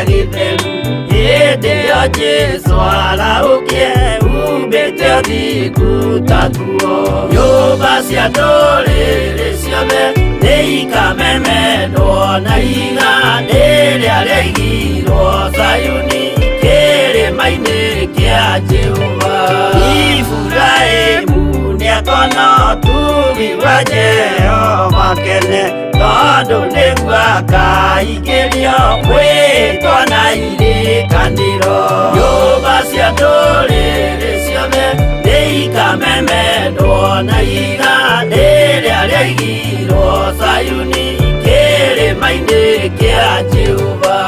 Gĩtheru hĩndĩ ĩyo Jesũ arahũkie umbĩte ũthingu ta nguo. Nyũmba cia ndũrĩrĩ ciothe nĩ ikamemendwo na ihiga rĩrĩa rĩaigirwo Zayuni kĩrĩma-inĩ kĩa Jehova. Iburahĩmu nĩakona ũtugi wa Jehova kene tondũ nĩguo akaingĩrio mwĩtwa na irĩkanĩro. Nyũmba cia ndũrĩrĩ ciothe nĩ ikamemendwo na ihiga rĩrĩa rĩaigirwo Zayuni kĩrĩma-inĩ kĩa Jehova.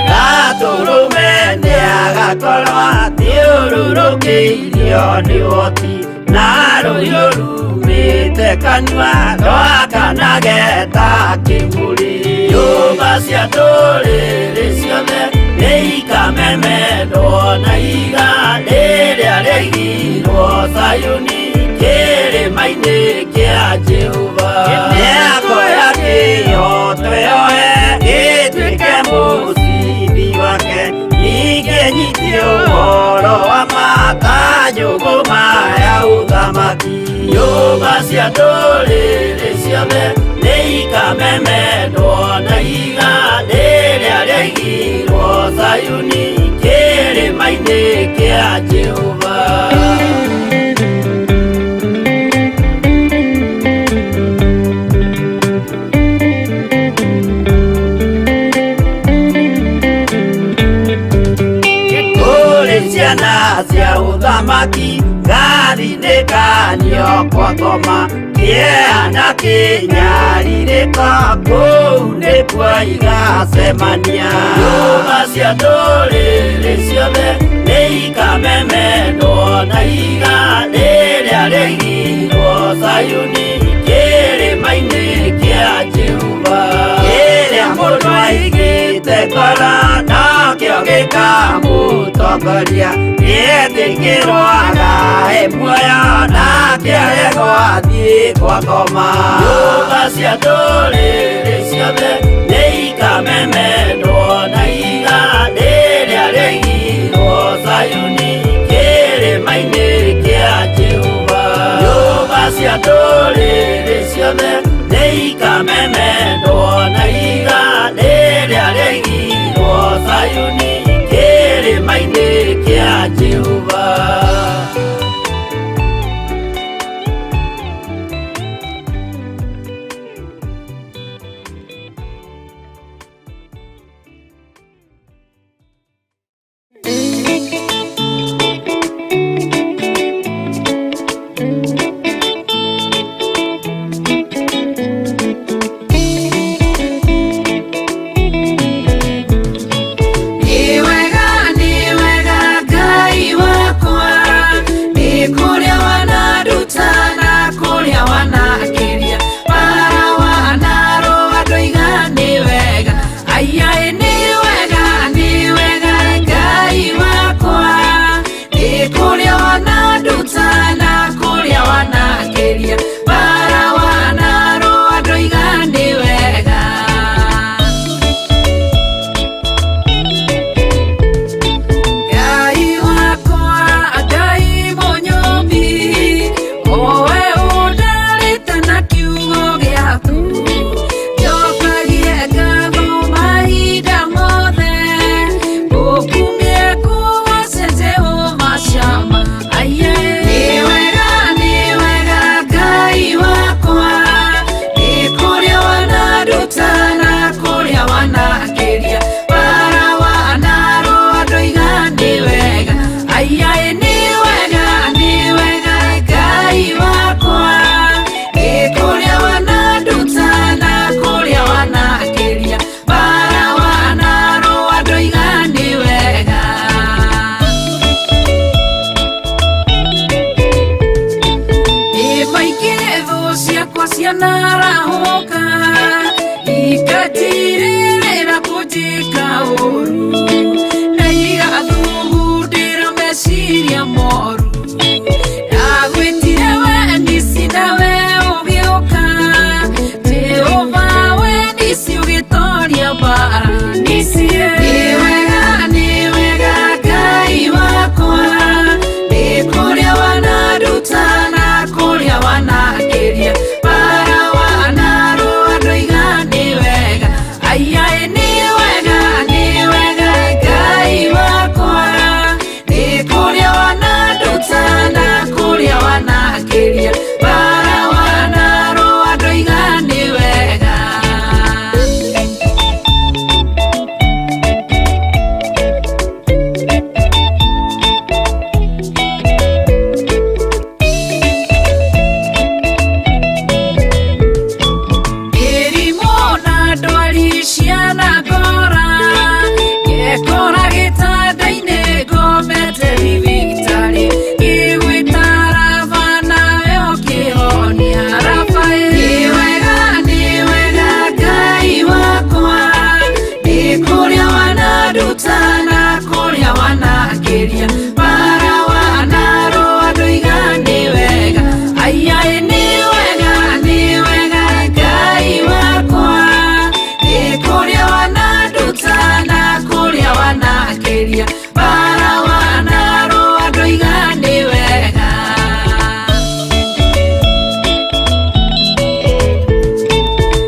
Gatũrũme nĩagakorwo athiũrũrũkĩirio nĩ ũhoti na rũhiũ rumĩte kanua rwakanage ta kĩmũrĩ. Nyũmba cia ndũrĩrĩ ciothe nĩ ikamemendwo na ihiga rĩrĩa rĩaigirwo Zayuni kĩrĩma-inĩ kĩa Jehova. Nĩakoya kĩhooto yoe gĩtuĩke mũcibi wake ningĩ nyitie ũhoro wa ma ta njũgũma ya ũthamaki. Nyũmba cia ndũrĩrĩ ciothe nĩ ikamemendwo na ihiga rĩrĩa rĩaigirwo Zayuni kĩrĩma-inĩ kĩa Jehova. Kũrĩ ciana cia ũthamaki ngathinĩkanio kwa ngoma kĩeha na kĩnyarirĩko kũu nĩkuo igacemania. Nyũmba cia ndũrĩrĩ ciothe nĩ ikamemendwo na ihiga rĩrĩa rĩaigirwo Zayuni kĩrĩma-inĩ kĩa Jehova. Kĩrĩa mũndũ aigĩte ngoro nakĩo gĩkamũtongoria nĩetĩkĩrwo agae muoyo nake aregwo athiĩ kwa ngoma. Nyũmba cia ndũrĩrĩ ciothe nĩ ikamemendwo na ihiga rĩrĩa rĩaigirwo Zayuni kĩrĩma-inĩ kĩa Jehova. Nyũmba cia ndũrĩrĩ ciothe nĩ ikamemendwo na ihiga rĩrĩa rĩaigirwo Zayuni kĩrĩma-inĩ kĩa Jehova. Nĩ wega, nĩ wega Ngai wakwa, nĩ kũrĩa wananduta na kũrĩa wanakĩria, bara wanarũa ndoiga nĩ wega, aiyaĩ nĩ wega, nĩ wega Ngai wakwa, nĩ kũrĩa wananduta na kũrĩa wanakĩria, bara wanarũa ndoiga nĩ wega. Ngai wakwa, Ngai mũnyũmbi, owe ũndarĩte na kiugo gĩaku, njokagie ngatho mahinda mothe, ngũkumie ngũgoce Jehova Shama, aiye. Nĩ wega, nĩ wega Ngai wakwa, nĩ kũrĩa wananduta na kũrĩa wanakĩria, bara wanarũa ndoiga nĩ wega, aiyaĩ nĩ wega, nĩ wega Ngai wakwa, nĩ kũrĩa wananduta na kũrĩa wanakĩria, bara wanarũa ndoiga nĩ wega. Nĩ maingĩ thũ ciakwa cianarahũka, ikatirĩrĩra kũnjĩka ũru, na igathugundĩra wanakĩria bara wanarũa ndoiga nĩ wega.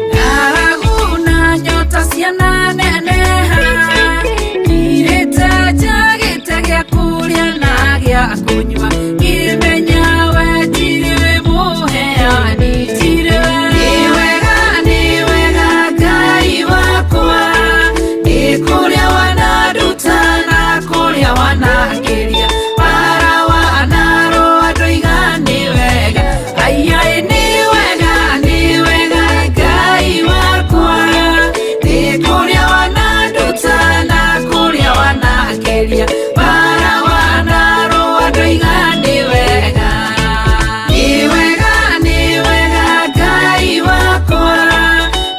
Ng'aragu na nyota ciananeneha, ngirĩte njagĩte gĩa kũrĩa na gĩa kũnyua, ngĩmenya we tirĩ mũheani, tirĩ we. Nĩ wega, nĩ wega Ngai wakwa, nĩ kũrĩa wananduta na kũrĩa wanakĩria, bara wanarũa ndoiga nĩ wega. Aiai nĩ wega, nĩ wega Ngai wakwa, nĩ kũrĩa wananduta na kũrĩa wanakĩria, bara wanarũa ndoiga nĩ wega. Nĩ wega, nĩ wega Ngai wakwa,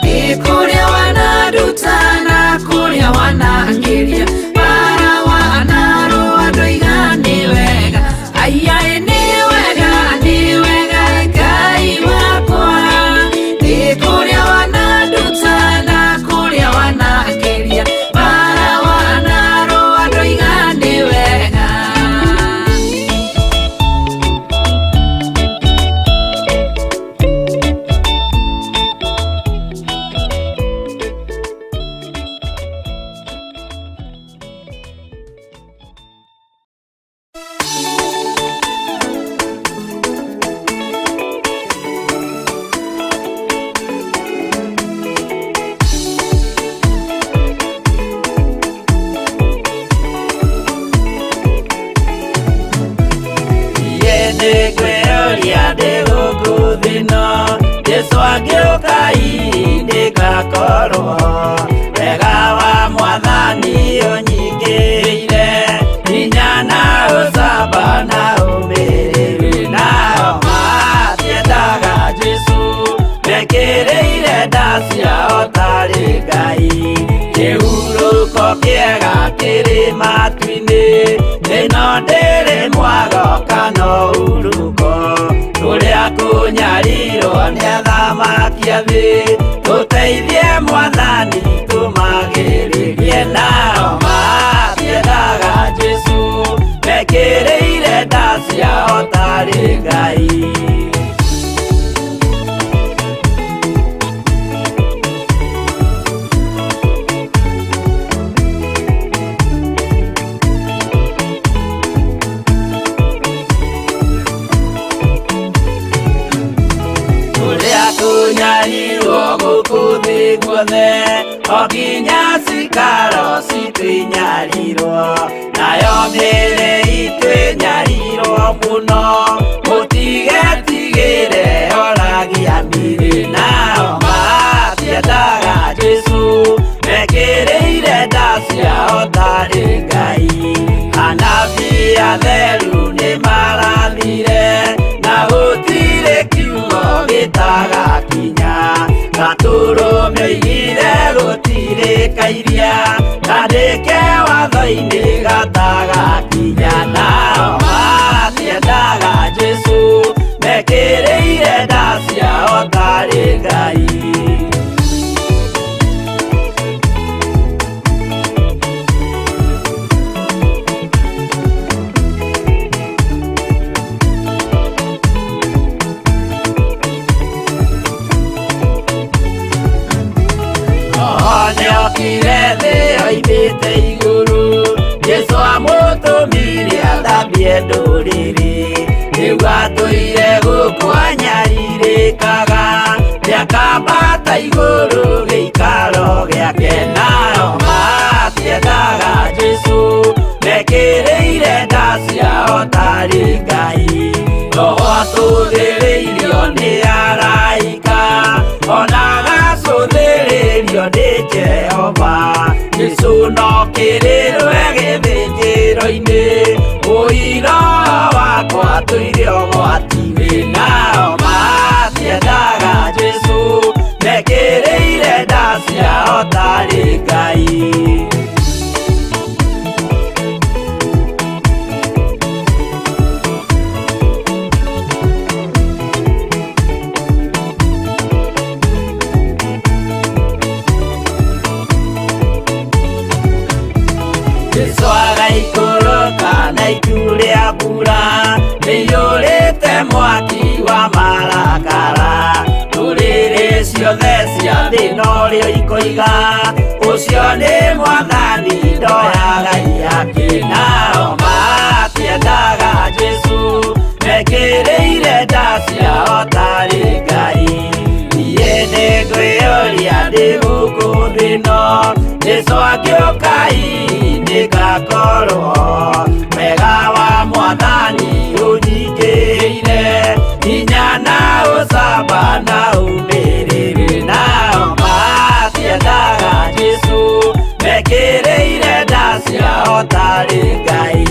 nĩ kũrĩa wananduta na kũrĩa wanakĩria, bara wanarũa ndoiga nĩ wega. Aiai nĩ wega, nĩ wega Ngai wakwa, nĩ kũrĩa wananduta na kũrĩa wanakĩria, bara wanarũa ndoiga nĩ wega. Niĩ nĩngwĩyũria ndĩ gũkũ thĩ ĩno, Jesũ angĩũka hihi nĩngakorwo. Wega wa Mwathani ũnyingĩrĩire, hinya na ũcamba na ũmĩrĩru. Nao matiendaga Jesũ, mekĩrĩire nda ciao tarĩ Ngai. Kĩhurũko kĩega kĩrĩ matu-inĩ, ĩno ndĩrĩ mwago kana ũhurũko. Kũrĩa kũnyarirwo nĩ athamaki a thĩ, tũteithie Mwathani tũmagĩrĩrie. Nao matiendaga Jesũ, mekĩrĩire nda ciao tarĩ Ngai. Kũrĩa kũnyarirwo gũkũ thĩ guothe, o nginya cikaro citũ inyarirwo, nayo mĩĩrĩ itũ ĩnyarirwo mũno, mũtigetigĩre oragia mĩĩrĩ. Nao matiendaga Jesũ, mekĩrĩire nda ciao tarĩ Ngai. Anabii atheru nĩmarathire, na gũtirĩ kiugo gĩtagakinya. Gatũrũme oigire gũtirĩ kairia, kandĩke watho-inĩ gatagakinya. Nao matiendaga Jesũ, mekĩrĩire nda ciao tarĩ Ngai. Roho nĩokire thĩ oimĩte igũrũ, Jesũ amũtũmire athambie ndũrĩrĩ. Rĩu atũire gũkũ anyarirĩkaga, nĩakambata igũrũ gĩikaro gĩake. Nao matiendaga Jesũ, mekĩrĩire nda ciao tarĩ Ngai. Roho atũthĩrĩirio nĩ araika, ona agacũthĩrĩrio nĩ Jehova. Jesũ no kĩrĩrwe gĩthĩnjĩro-inĩ, ũira wakwa tũire ũgwati-inĩ. Nao Cia thĩ norĩo ikoiga ũcio nĩ mwathani ndoyaga iaki. Nao matiendaga Jesũ, mekĩrĩire nda ciao tarĩ Ngai. Niĩ nĩngwĩyũria ndĩ gũkũ thĩ ĩno, Jesũ angĩũka hihi nĩngakorwo. Wega wa mwathani ũnyingĩrĩire, hinya na ũcamba na ũmĩrĩru. Nao matiendaga Jesũ, mekĩrĩire nda ciao tarĩ Ngai.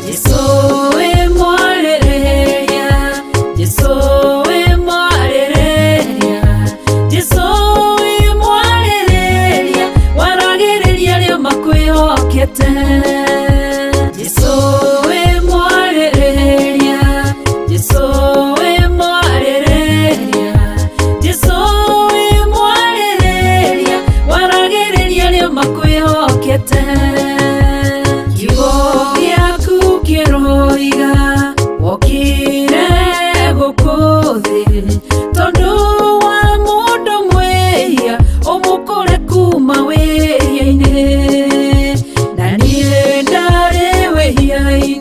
Jesũ wĩ mwarĩrĩria, Jesũ wĩ mwarĩrĩria, Jesũ wĩ mwarĩrĩria, waragĩrĩria arĩa makwĩhokete. Jesũ wĩ mwarĩrĩria, Jesũ wĩ mwarĩrĩria, Jesũ wĩ mwarĩrĩria, waragĩrĩria arĩa makwĩhokete. Kiugo gĩaku kĩroiga wokire gũkũ thĩ tondũ wa mũndũ mwĩhia ũmũkũre kuma wĩhia-inĩ, na niĩ ndarĩ wĩhia-inĩ.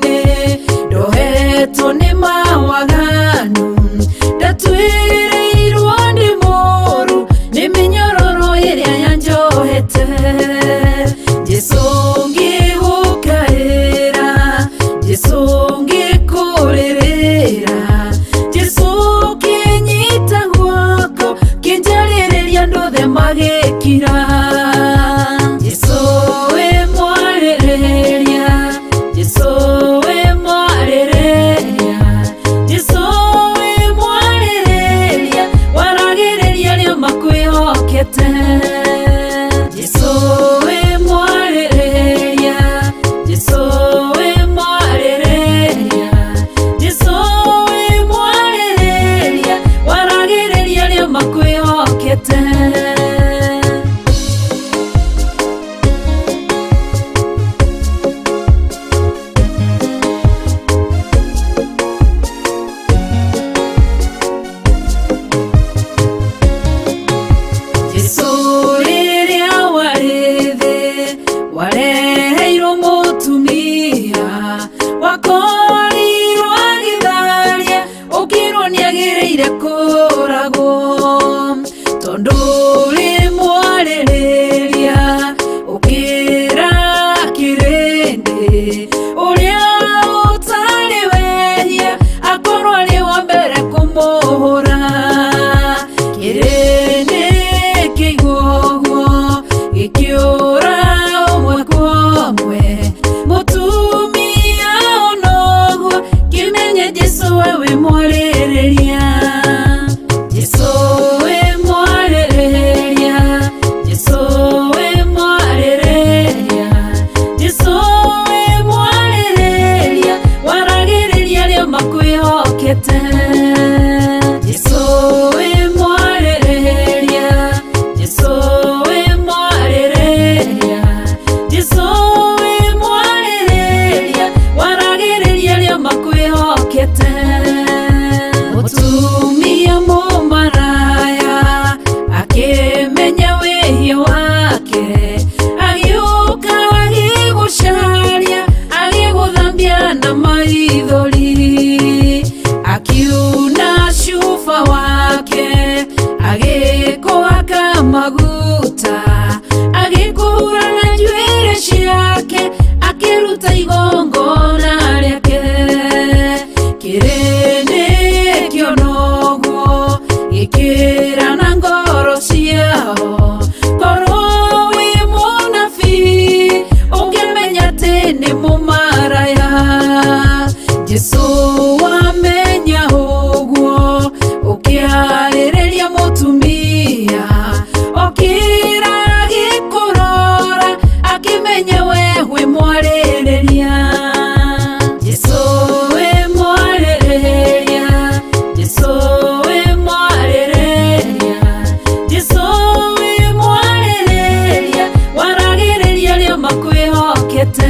makwĩhokete.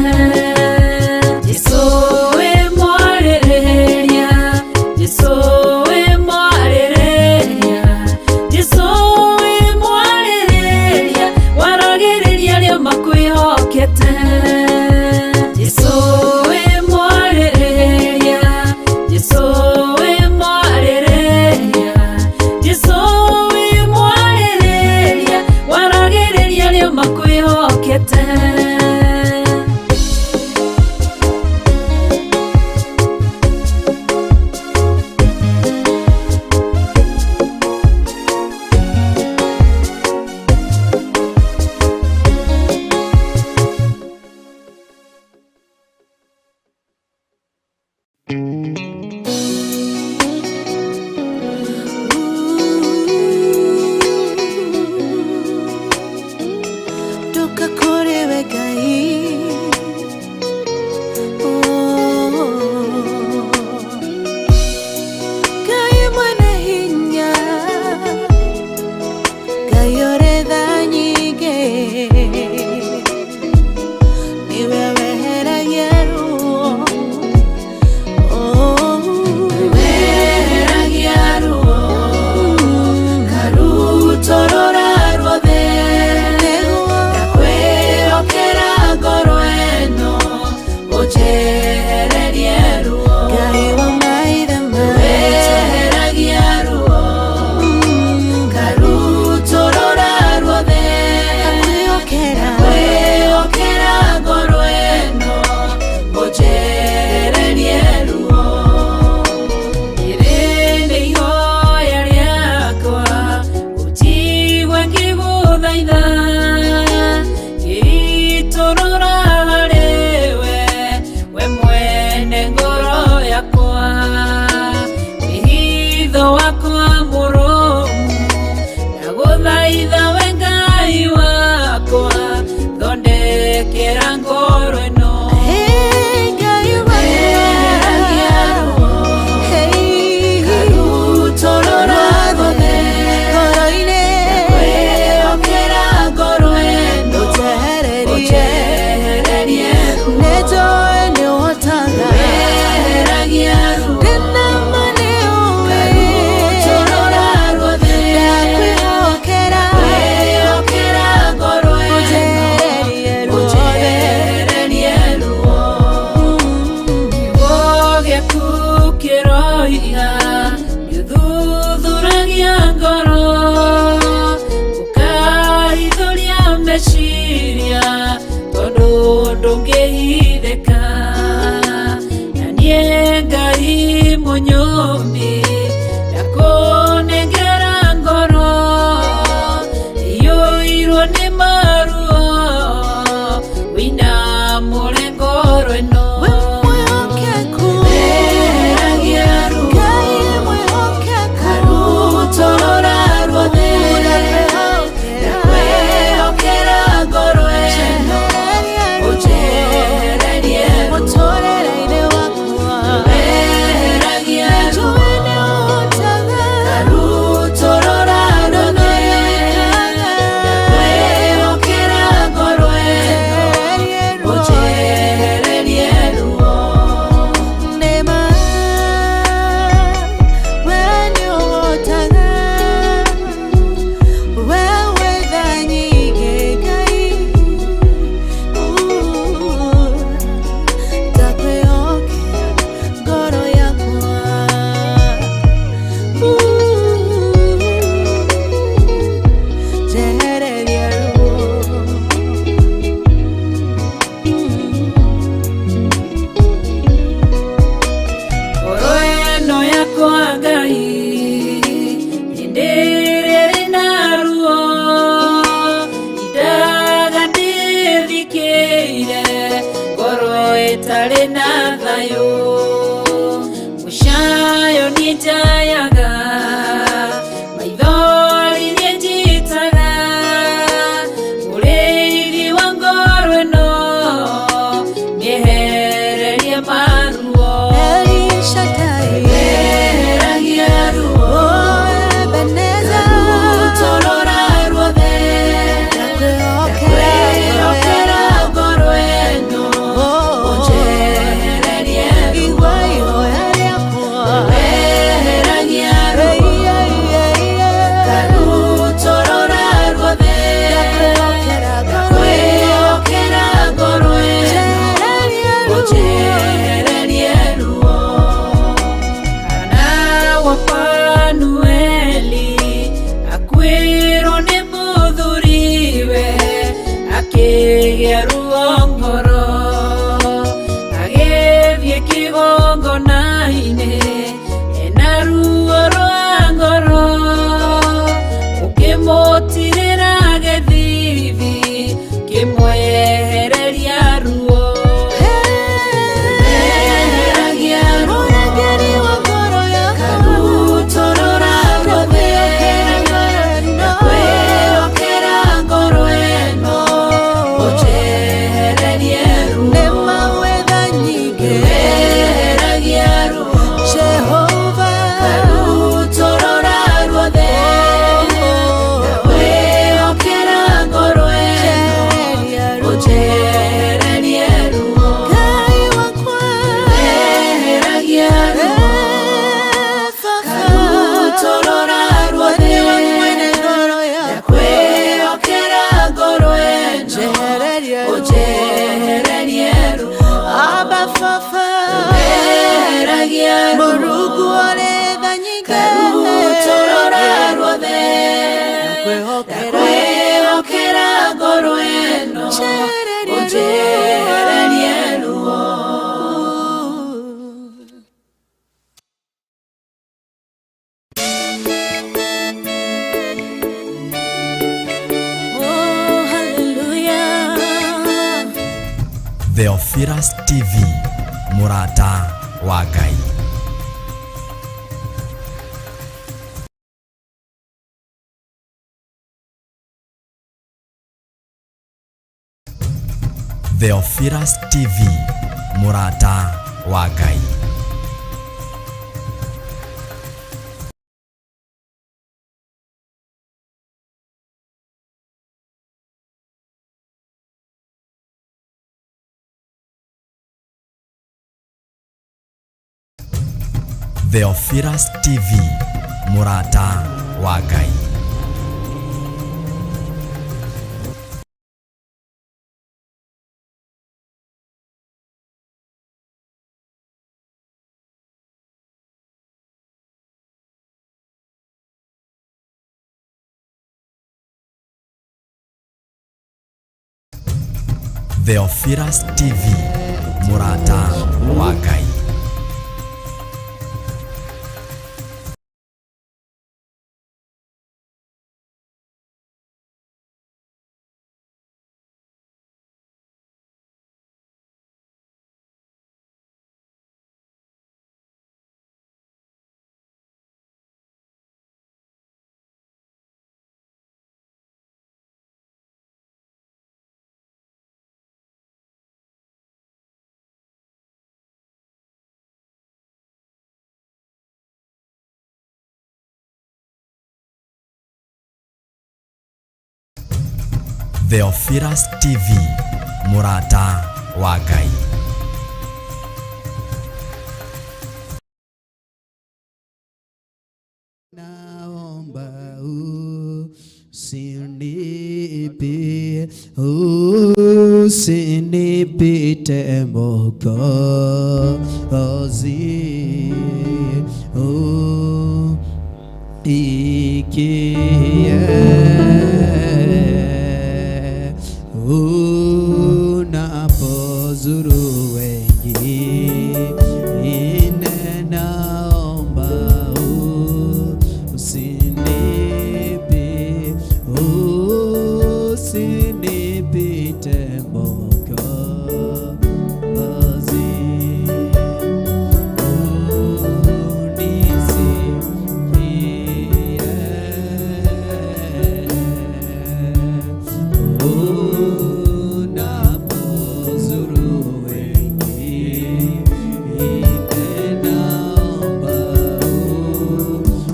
Jesũ wĩ mwarĩrĩria, Jesũ wĩ mwarĩrĩria, Jesũ wĩ mwarĩrĩria, waragĩrĩria arĩa makwĩhokete. Jesũ wĩ mwarĩrĩria, Jesũ wĩ mwarĩrĩria, Jesũ wĩ mwarĩrĩria, waragĩrĩria arĩa makwĩhokete. Ndoka kũrĩ we Ngai. Oh. Ngai mwene hinya, Ngai ũrĩ tha nyingĩ, nĩwe weheragia ruo. Oh. Weheragia ruo, ngarutũrũra ruothe, Nĩguo. Ndakwĩhokera ngoro ĩno, ũnjehererie ruo. Ngai wa maithe maitũ. Weheragia ruo, ngarutũrũra ruothe, Ndakwĩhokera. Ndakwĩhokera ngoro ĩno, ũnjehererie ruo. Rĩrĩ nĩ ihoya rĩakwa, ũnjigue ngĩgũthaitha, ngĩitũrũra harĩwe, we mwene ngoro yakwa. Wĩhitho wakwa mũrũmu, ndagũthaitha we Ngai wakwa, thondekera ngoro ĩno. Hey, Ngai wakwa. Weheragia ruo, Hey. ngarutũrũra ruothe, Ngoro-inĩ. Ndakwĩhokera ngoro ĩno, Ũnjehererie. ũnjehererie ruo. Nĩnjũĩ nĩũhotaga. Weheragia ruo, Ndĩna ma nĩũĩ. ngarutũrũra ruothe, Ndakwĩhokera. Ndakwĩhokera ngoro ĩno, Ũnjehererie ruothe. ũnjehererie ruo. Kiugo gĩaku kĩroiga nĩũthuthuragia ngoro, ũkaithũria meciria, tondũ ndũngĩhithĩka. Na niĩ Ngai mũnyũmbi, ndakũnengera ngoro iyũirwo nĩ maruo, wĩinamũre ngoro ĩno. Wĩ mwĩhokeku. Weheragia ruo, Ngai mwĩhokeku. ngarutũrũra ruothe, Ndakwĩhokera. ndakwĩhokera ngoro ĩno, Ũnjehererie ruo. ũnjehererie ruo. Mũtũũrĩre-inĩ wakwa. Weheragia ruo, Nĩnjũĩ nĩũhotaga. ngarutũrũra ruothe, ndakwĩhokera ngoro ĩno, Ũnjehererie ruo. ũnjehererie ruo. Nĩma, we nĩũhotaga. We wĩ tha nyingĩ, Ngai. Ndakwĩhokera ngoro yakwa. Njehereria ruo. Ngoro ĩno yakwa Ngai, hĩndĩ ĩrĩa ĩrĩ na ruo, indaga ndĩthikĩire, ngoro ĩtarĩ na thayũ. Mũcayo niĩ njayaga, maithori niĩ njitaga, mũrĩithi wa ngoro ĩno, mĩehererie maruo. El Shaddai. Weheragia ruo, Oh, Ebenezer. ngarutũrũra ruothe, Ndakwĩhokera. ndakwĩhokera ngoro ĩno, Wehereria ruo Mũrungu ũrĩ tha nyingĩ. Karutũrũra ruothe. Ndakwĩhokera. Ndakwĩhokera ngoro ĩno. Njehererie Ũnjehererie ruo. Oh, hallelujah. Theophilus TV, Mũrata wa Ngai. Theophilus TV, Mũrata wa Ngai. Theophilus TV, Mũrata wa Ngai. Theophilus TV, Mũrata wa Ngai. Theophilus TV, Mũrata wa Ngai. Naomba usinipi usinipite Mwokozi, ikie unapozuru wengine, naomba usinipi usinipite Mwokozi, unisikie unapozuru wengine, naomba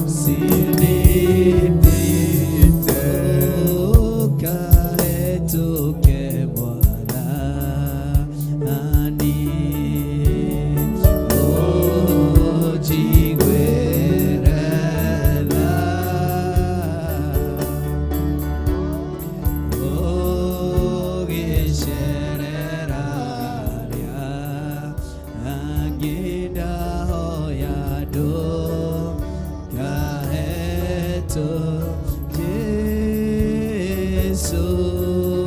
usinipite, ukaetuke Bwana, ujigwere tha ũgĩcerera arĩa angĩ, ndahoya ndũkahetũ Jesũ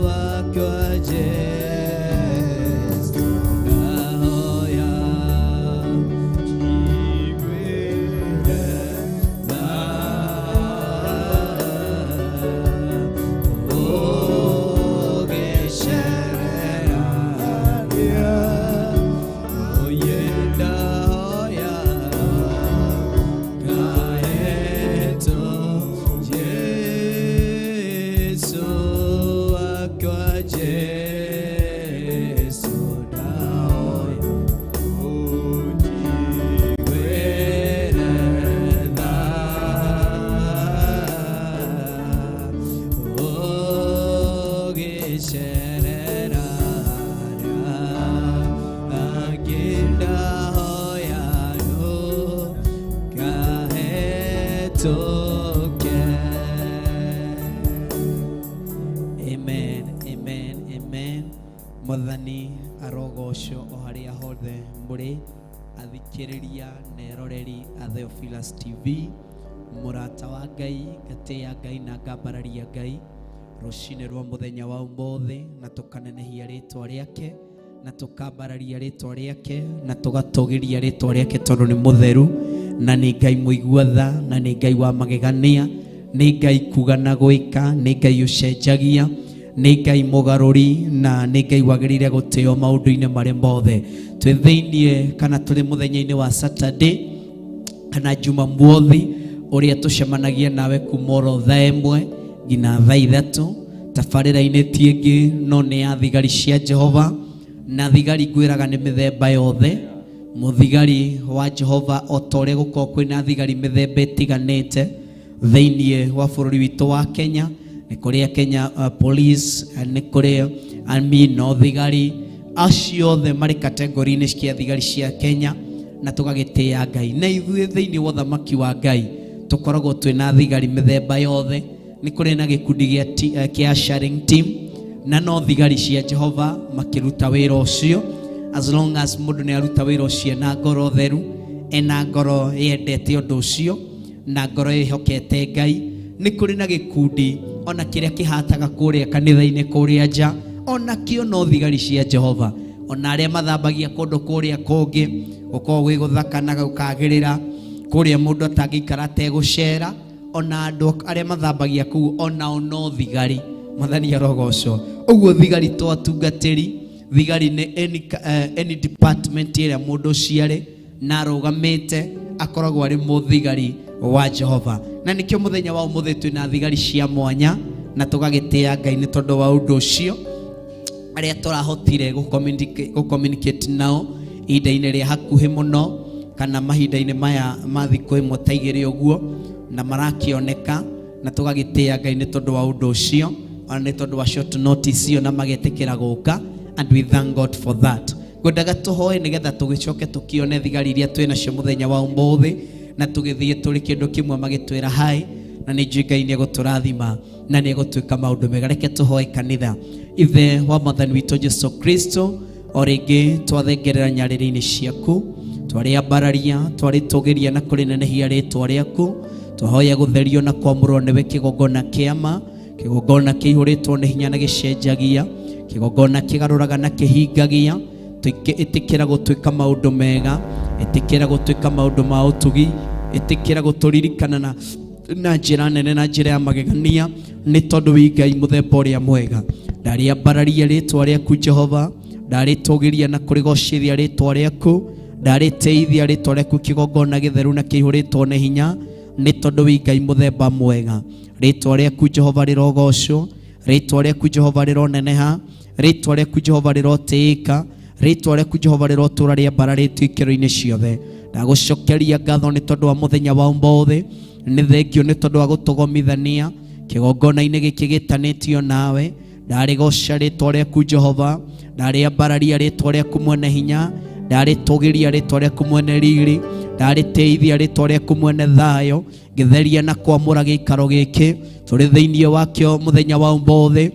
wakwa, Jesũ ndahoya njiguĩre tha ũgĩcerera arĩa ndahoya ngahetwo Jesũ wakwa, Jesũ ndahoya ũnjiguĩre tha ũgĩcerera arĩa angĩ, ndahoya ndũkahetũke. Amen, amen, amen. Mwathani arogocwo o harĩa hothe mũrĩ. Athikĩrĩria na eroreri a Theophilus TV, mũrata wa Ngai, ngatĩĩa Ngai na ngambararia Ngai rũcinĩ rwa mũthenya wa ũmũthĩ, na tũkanenehia rĩtwa rĩake na tũkambararia rĩtwa rĩake na tũgatũgĩria rĩtwa rĩake, tondũ nĩ mũtheru na nĩ Ngai mũigua tha na nĩ Ngai wa magegania, nĩ Ngai kuga na gwĩka, nĩ Ngai ũcenjagia, nĩ Ngai mũgarũri na nĩ Ngai wagĩrĩire gũtĩo maũndũ-inĩ marĩa mothe. Twĩ thĩiniĩ kana tũrĩ mũthenya-inĩ wa Saturday kana Jumamothi ũrĩa tũcemanagia nawe kuma oro thaa 1 nginya thaa 3. Tabarĩra-inĩ ti ĩngĩ no nĩ ya thigari cia Jehova, na thigari ngwĩraga nĩ mĩthemba yothe. Mũthigari wa Jehova o ta ũrĩa gũkoragwo kwĩna thigari mĩthemba ĩtiganĩte thĩiniĩ wa bũrũri witũ wa Kenya, nĩ kũrĩ Kenya Police, nĩ kũrĩ Army, no thigari acio othe marĩ kategori-inĩ cia thigari cia Kenya, na tũgagĩtĩĩa Ngai. Na ithuĩ thĩiniĩ wa ũthamaki wa Ngai tũkoragwo twĩna thigari mĩthemba yothe. Nĩ kũrĩ na gĩkundi kĩa sharing team, na no thigari cia Jehova makĩruta wĩra ũcio. As long as mũndũ nĩ aruta wĩra ũcio na ngoro theru, ena ngoro yendete ũndũ ũcio na ngoro ĩhokete Ngai. Nĩ kũrĩ na gĩkundi ona kĩrĩa kĩhataga kũrĩa kanitha-inĩ kũrĩa nja, ona kĩo no thigari cia Jehova. Ona arĩa mathambagia kũndũ kũrĩa kũngĩ gũkoragwo gwĩ gũthaka na gũkagĩrĩra, kũrĩa mũndũ atangĩikara ategũcera, ona andũ arĩa mathambagia kũu onao no thigari. Mwathani arogocwo. Ũguo thigari to atungatĩri, thigari nĩ any department ĩrĩa mũndũ ũcio arĩ na arũgamĩte akoragwo arĩ mũthigari wa Jehova. Na nĩkĩo mũthenya wa ũmũthĩ twĩna thigari cia mwanya na tũgagĩtĩĩa Ngai nĩ tondũ wa ũndũ ũcio. Arĩa tũrahotire gũ-communicate nao ihinda-inĩ rĩa hakuhĩ mũno kana mahinda-inĩ maya ma thikũ 1 ta 2 ũguo, na marakĩoneka, na tũgagĩtĩĩa Ngai nĩ tondũ wa ũndũ ũcio, ona nĩ tondũ wa short notice ĩyo, na magetĩkĩra gũka, and we thank God for that. Ngwendaga tũhoe nĩgetha tũgĩcoke tũkĩone thigari iria twĩ nacio mũthenya wa ũmũthĩ, na tũgĩthiĩ tũrĩ kĩndũ kĩmwe magĩtwĩra hi, na nĩ njũĩ Ngai nĩ egũtũrathima na nĩ egũtuĩka maũndũ mega. Reke tũhoe kanitha. Ithe wa Mwathani witũ Jesu Kristo, o rĩngĩ twathengerera nyarĩrĩ-inĩ ciaku, twarĩambararia, twarĩtũgĩria na kũrĩnenehia rĩtwa rĩaku, twahoya gũtherio na kwamũrwo nĩwe kĩgongona kĩama, kĩgongona kĩihũrĩtwo nĩ hinya na gĩcenjagia, kĩgongona kĩgarũraga na kĩhingagia. Ĩtĩkĩra gũtuĩka maũndũ mega, ĩtĩkĩra gũtuĩka maũndũ ma ũtugi, ĩtĩkĩra gũtũririkana na njĩra nene na njĩra ya magegania, nĩ tondũ wĩ Ngai mũthemba ũrĩa mwega. Ndarĩambararia rĩtwa rĩaku Jehova, ndarĩtũgĩria na kũrĩgocithia rĩtwa rĩaku, ndarĩtĩithia rĩtwa rĩaku kĩgongona gĩtheru na kĩihũrĩtwo nĩ hinya, nĩ tondũ wĩ Ngai mũthemba mwega. Rĩtwa rĩaku Jehova rĩrogocwo, rĩtwa rĩaku Jehova rĩroneneha, rĩtwa rĩaku Jehova rĩrotĩĩka, rĩtwa rĩaku Jehova rĩrotũra rĩambararĩtio ikĩro-inĩ ciothe. Ndagũcokeria ngatho nĩ tondũ wa mũthenya wa ũmũthĩ, nĩ thengio nĩ tondũ wa gũtũgomithania kĩgongona-inĩ gĩkĩ gĩtanĩtio nawe. Ndarĩgoca rĩtwa rĩaku Jehova, ndarĩambararia rĩtwa rĩaku mwene hinya, ndarĩtũgĩria rĩtwa rĩaku mwene riri, ndarĩtĩithia rĩtwa rĩaku mwene thayũ, ngĩtheria na kwamũra gĩikaro gĩkĩ tũrĩ thĩiniĩ wakĩo mũthenya wa ũmũthĩ.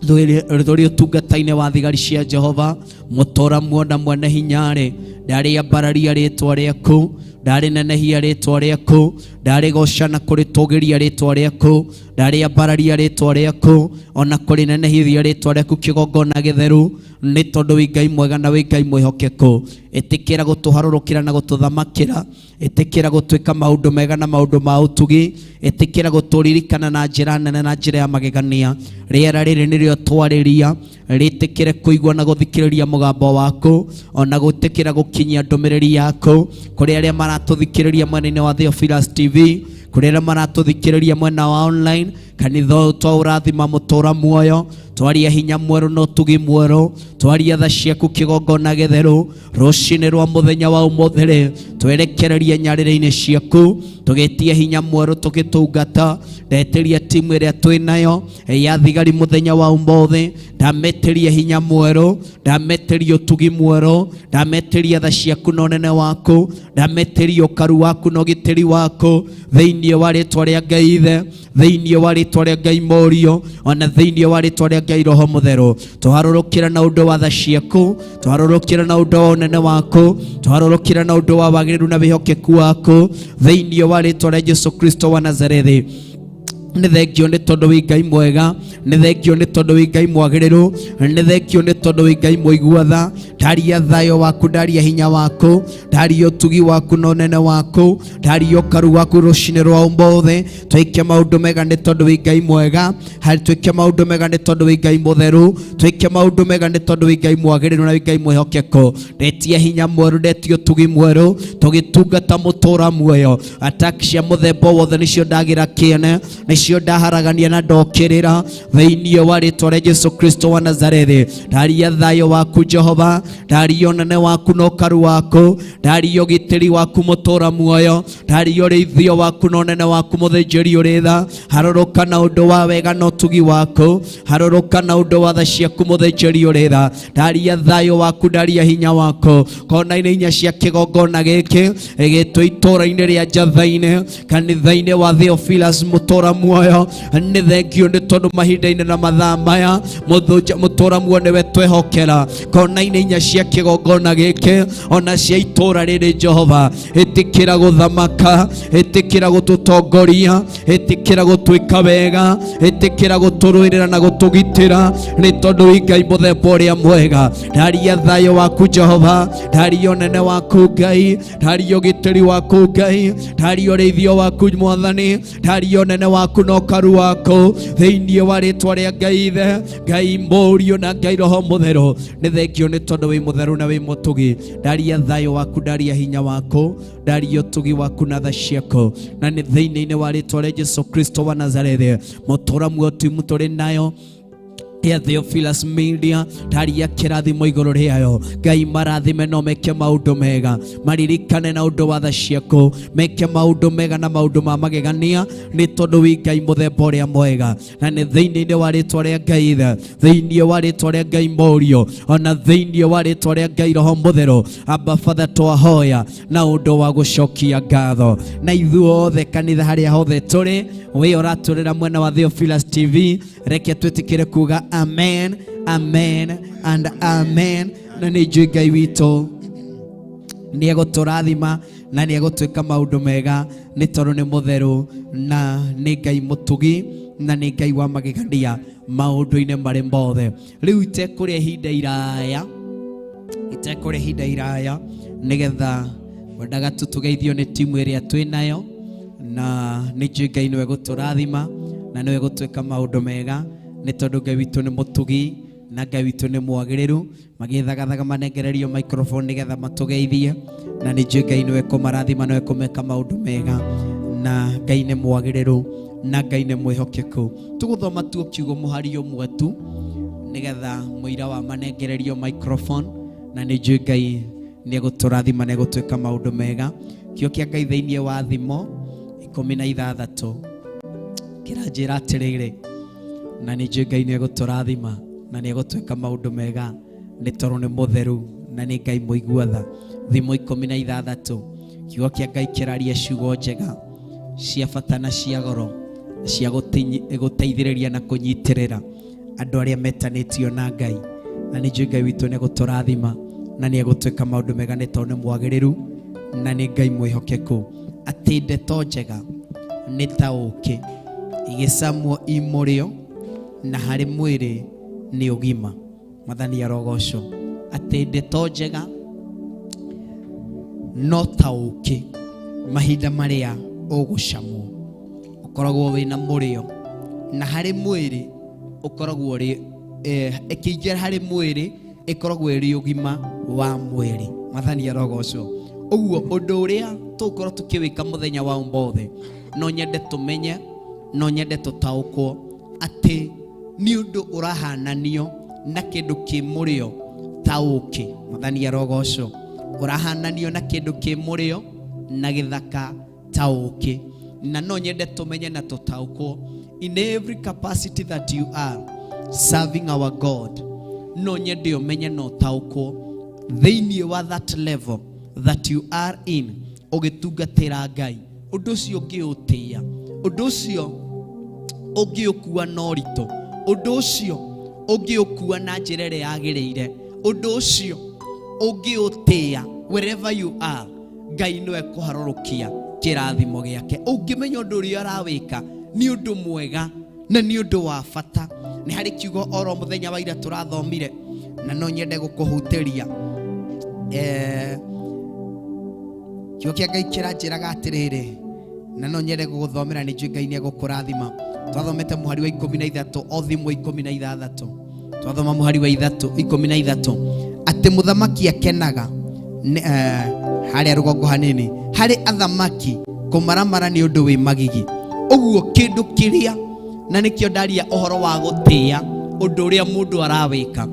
Tũrĩ ũtungata-inĩ wa thigari cia Jehova, mũtũra muona mwene hinya-rĩ, ndarĩambararia rĩtwa rĩaku, ndarĩnenehia rĩtwa rĩaku, ndarĩgoca na kũrĩtũgĩria rĩtwa rĩaku, ndarĩambararia rĩtwa rĩaku, ona kũrĩnenehithia rĩtwa rĩaku kĩgongona gĩtheru, nĩ tondũ wĩ Ngai mwega na wĩ Ngai mwĩhokeku. Ĩtĩkĩra gũtũharũrũkĩra na gũtũthamakĩra, ĩtĩkĩra gũtuĩka maũndũ mega na maũndũ ma ũtugi, ĩtĩkĩra gũtũririkana na njĩra nene na njĩra ya magegania. Rĩera rĩrĩ nĩrĩo twarĩria, rĩtĩkĩre kũigua na gũthikĩrĩria mũgambo waku, ona gũtĩkĩra gũkinyia ndũmĩrĩri yaku kũrĩ arĩa maratũthikĩrĩria mwena-inĩ wa Theophilus TV, kũrĩ arĩa maratũthikĩrĩria mwena wa online. Kanitha ũyũ twaũrathima mũtũra muoyo, twaria hinya mwerũ na ũtugi mwerũ, twaria tha ciaku kĩgongona gĩtheru. Rũcinĩ rwa mũthenya wa ũmũthĩ rĩ, twerekererie nyarĩrĩ-inĩ ciaku, tũgĩtie hinya mwerũ tũgĩtungata. Ndetĩria timu ĩrĩa twĩ nayo ya thigari mũthenya wa ũmũthĩ, ndametĩria hinya mwerũ, ndametĩria ũtugi mwerũ, ndametĩria tha ciaku na ũnene waku, ndametĩria ũkaru waku na ũgitĩri waku, thĩinĩ wa rĩtwa rĩa Ngai Ithe, thĩinĩ wa rĩtwa rĩtwa rĩa Ngai Mũriũ, ona thĩinĩ wa rĩtwa rĩa Ngai Roho Mũtheru. Tũharũrũkĩra na ũndũ wa tha ciaku, tũharũrũkĩra na ũndũ wa ũnene waku, tũharũrũkĩra na ũndũ wa wagĩrĩru na wĩhokeku waku thĩinĩ wa rĩtwa rĩa Jesu Kristo wa Nazarethi. Nĩ thengio nĩ tondũ wĩ Ngai mwega, nĩ thengio nĩ tondũ wĩ Ngai mwagĩrĩru, nĩ thengio nĩ tondũ wĩ Ngai mũigua tha. Ndaria thayũ waku, ndaria hinya waku, ndaria ũtugi waku na ũnene waku, ndaria ũkaru waku rũcinĩ rwa ũmũthĩ. Twĩke maũndũ mega nĩ tondũ wĩ Ngai mwega, harĩ twĩke maũndũ mega nĩ tondũ wĩ Ngai mũtheru, twĩke maũndũ mega nĩ tondũ wĩ Ngai mwagĩrĩru na wĩ Ngai mwĩhokeku. Ndetia hinya mwerũ, ndetia ũtugi mwerũ, tũgĩtungata mũtũra muoyo. Attack cia mũthemba wothe nĩcio ndagĩra kĩene, nĩcio ndaharagania na ndokĩrĩra thĩinĩ wa rĩtwa rĩa Jesu Kristo wa Nazarethi. Ndaria thayũ waku Jehova, ndaria ũnene waku na ũkaru waku, ndaria ũgitĩri waku mũtũra muoyo, ndaria ũrĩithio waku na ũnene waku mũthĩnjĩri ũrĩ tha. Harũrũka na ũndũ wa wega na ũtugi waku, harũrũka na ũndũ wa tha ciaku mũthĩnjĩri ũrĩ tha. Ndaria thayũ waku, ndaria hinya waku kona-inĩ inya cia kĩgongona gĩkĩ gĩtũ itũra-inĩ rĩa Njatha-inĩ, kanitha-inĩ wa Theophilus mũtũra muoyo. Nĩ thengio nĩ tondũ mahinda-inĩ na mathaa maya mũtũra muoyo nĩwe twehokera kona-inĩ inya cia kĩgongona gĩkĩ ona cia itũra rĩrĩ. Jehova, ĩtĩkĩra gũthamaka, ĩtĩkĩra gũtũtongoria, ĩtĩkĩra gũtwĩka wega, ĩtĩkĩra gũtũrũĩrĩra na gũtũgitĩra nĩ tondũ wĩ Ngai mũthemba ũrĩa mwega. Ndaria thayũ waku Jehova, ndaria ũnene waku Ngai, ndaria ũgitĩri waku Ngai, ndaria ũrĩithio waku Mwathani, ndaria ũnene waku na ũkaru waku thĩinĩ wa rĩtwa rĩa Ngai Ithe, Ngai Mũriũ na Ngai Roho Mũtheru. Nĩ thengio nĩ tondũ wĩ mũtheru na wĩ mũtugi. Ndaria thayũ waku, ndaria hinya waku, ndaria ũtugi waku na tha ciaku, na nĩ thĩinĩ-inĩ wa rĩtwa rĩa Jesu Kristo wa Nazarethi. Mũtũra muoyo timu tũrĩ nayo ya Theophilus Media, ndaria kĩrathimo igũrũ rĩayo. Ngai marathime no meke maũndũ mega, maririkane na ũndũ wa tha ciaku, meke maũndũ mega na maũndũ ma magegania nĩ tondũ wĩ Ngai mũthemba ũrĩa mwega. Na nĩ thĩinĩ wa rĩtwa rĩa Ngai Ithe, thĩinĩ wa rĩtwa rĩa Ngai Mũriũ, ona thĩinĩ wa rĩtwa rĩa Ngai Roho Mũtheru, Abba Father, twahoya na ũndũ wa gũcokia ngatho. Na ithuothe kanitha harĩa hothe tũrĩ, wĩ ũratũrĩra mwena wa Theophilus TV, reke twĩtĩkĩre kuga amen, amen and amen. Na nĩ njũĩ Ngai witũ nĩ egũtũrathima na nĩ egũtwĩka maũndũ mega nĩ tondũ nĩ mũtheru na nĩ Ngai mũtugi na nĩ Ngai wa magegania maũndũ-inĩ marĩ mothe. Rĩu itekũrĩa ihinda iraya, itekũrĩa ihinda iraya, nĩgetha wendaga tu tũgeithio nĩ timu ĩrĩa twĩ nayo, na nĩ njũĩ Ngai nĩwe gũtũrathima na nĩwe gũtwĩka maũndũ mega nĩ tondũ Ngai witũ nĩ mũtugi na Ngai witũ nĩ mwagĩrĩru. Magĩthagathaga manengererio microphone nĩgetha matũgeithie, na nĩ njũĩ Ngai nĩwe kũmarathima, nĩwe kũmeka maũndũ mega, na Ngai nĩ mwagĩrĩru na Ngai nĩ mwĩhokeku. Tũgũthoma tu kiugo mũhari ũmwe tu nĩgetha mũira wa manengererio microphone, na nĩ njũĩ Ngai nĩ egũtũrathima na egũtwĩka maũndũ mega. Kĩo kĩa Ngai thĩinĩ wa Thimo 16 kĩranjĩra atĩrĩrĩ, na nĩ njũĩ Ngai nĩ egũtũrathima na nĩ egũtwĩka maũndũ mega nĩ tondũ nĩ mũtheru na nĩ Ngai mũigua tha. Thimo 16 kiugo kĩa Ngai kĩraria ciugo njega cia bata na cia goro cia gũteithĩrĩria na kũnyitĩrĩra andũ arĩa metanĩtio na Ngai, na nĩ njũĩ Ngai witũ nĩ egũtũrathima na nĩ egũtwĩka maũndũ mega nĩ tondũ nĩ mwagĩrĩru na nĩ Ngai mwĩhokeku. Atĩ ndeto njega nĩ ta ũũkĩ igĩcamwo i mũrĩo, na harĩ mwĩrĩ nĩ ũgima. Mwathani arogocwo. Atĩ ndeto njega no ta ũũkĩ, mahinda marĩa ũgũcamwo ũkoragwo wĩna mũrĩo, na harĩ mwĩrĩ ũkoragwo ũrĩ ĩkĩingĩra harĩ mwĩrĩ ĩkoragwo ĩrĩ ũgima wa mwĩrĩ. Mwathani arogocwo. Ũguo ũndũ ũrĩa tũgũkorwo tũkĩwĩka mũthenya wa ũmũthĩ, no nyende tũmenye, no nyende tũtaũkwo atĩ nĩ ũndũ ũrahananio na kĩndũ kĩ mũrĩo ta ũũkĩ. Mwathani arogocwo. Ũrahananio na kĩndũ kĩ mũrĩo na gĩthaka ta ũũkĩ. Na no nyende tũmenye na tũtaũkwo in every capacity that you are serving our God, no nyende ũmenye na ũtaũkwo thĩinĩ wa that level that you are in ũgĩtungatĩra Ngai, ũndũ ũcio ũngĩũtĩĩa, ũndũ ũcio Ũngĩũkua na ũritũ, ũndũ ũcio ũngĩũkua na njĩra ĩrĩa yagĩrĩire, ũndũ ũcio ũngĩũtĩĩa wherever you are, Ngai no ekũharũrũkia kĩrathimo gĩake. Ũngĩmenya ũndũ ũrĩa ũrawĩka nĩ ũndũ mwega na nĩ ũndũ wa bata. Nĩ harĩ kiugo oro mũthenya wa ira tũrathomire na no nyende gũkũhutĩria. Kiugo kĩa Ngai kĩranjĩraga atĩrĩrĩ, na no nyende gũgũthomera, nĩ njũĩ Ngai nĩ egũkũrathima. Twathomete mũhari wa 13, o thimũ 16, twathoma mũhari wa 13, atĩ mũthamaki akenaga harĩa rũgongo hanini harĩ athamaki kũmaramara nĩ ũndũ wĩ magigi. Ũguo kĩndũ kĩrĩa, na nĩkĩo ndaria ũhoro wa gũtĩĩa ũndũ ũrĩa mũndũ arawĩka